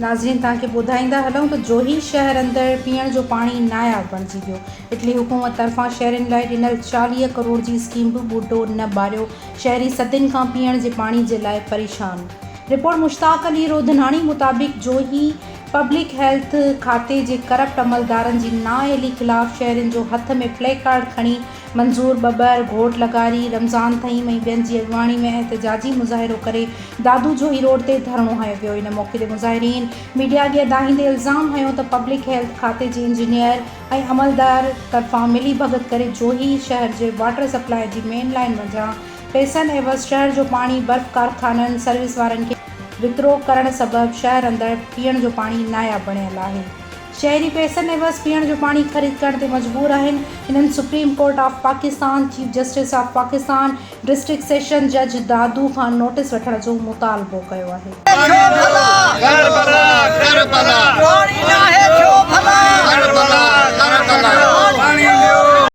ناظرين توهان کي ٻڌائيندا هلون ته جوهي شهر اندر پيئڻ جو پاڻي ناياب بڻجي ويو، اٽلي حڪومت طرفان شهرين لاء ڏنل 40 ڪروڙ جي اسڪيم به ٻوٽو نه ٻاريو، شهري صدين کان پيئڻ جي پاڻي جي لاء پريشان. رپورٽ مشتاق علي روڌناڻي مطابق جوهي پبلڪ هيلٿ کاتي جي ڪرپٽ عملدارن جي نااهلي خلاف شهرين جو هٿ ۾ پلي ڪارڊ کڻي منظور ٻٻر، گهوٽ لغاري، رمضان ٿهيم ۽ ٻين جي اڳواڻي ۾ احتجاجي مظاهرو ڪري دادو جوهي روڊ تي ڌرڻو هنيو ويو. ان موقعي تي مظاهرين ميڊيا اڳيان دانهيندي الزام هنيو ته پبلڪ هيلٿ کاتي جي انجنيئر ۽ عملدار طرفان ملي ڀڳت ڪري جوهي شهر جي واٽر سپلاء جي مين لائين منجهان پئسن عيوض شهر جو پاڻي برف ڪارخانن سروس وارن کي وڪرو ڪرڻ سبب شهر اندر پيئڻ جو پاڻي ناياب بڻيل آهي. شهري پئسن عيوض پيئڻ جو پاڻي خريد ڪرڻ تي مجبور آهن. هنن supreme court of Pakistan, chief justice of Pakistan, district session جج دادو کان نوٽيس وٺڻ جو مطالبو ڪيو آهي. ڇو ڀلا؟ ڪربلا ڪربلا. پاڻي ناهي.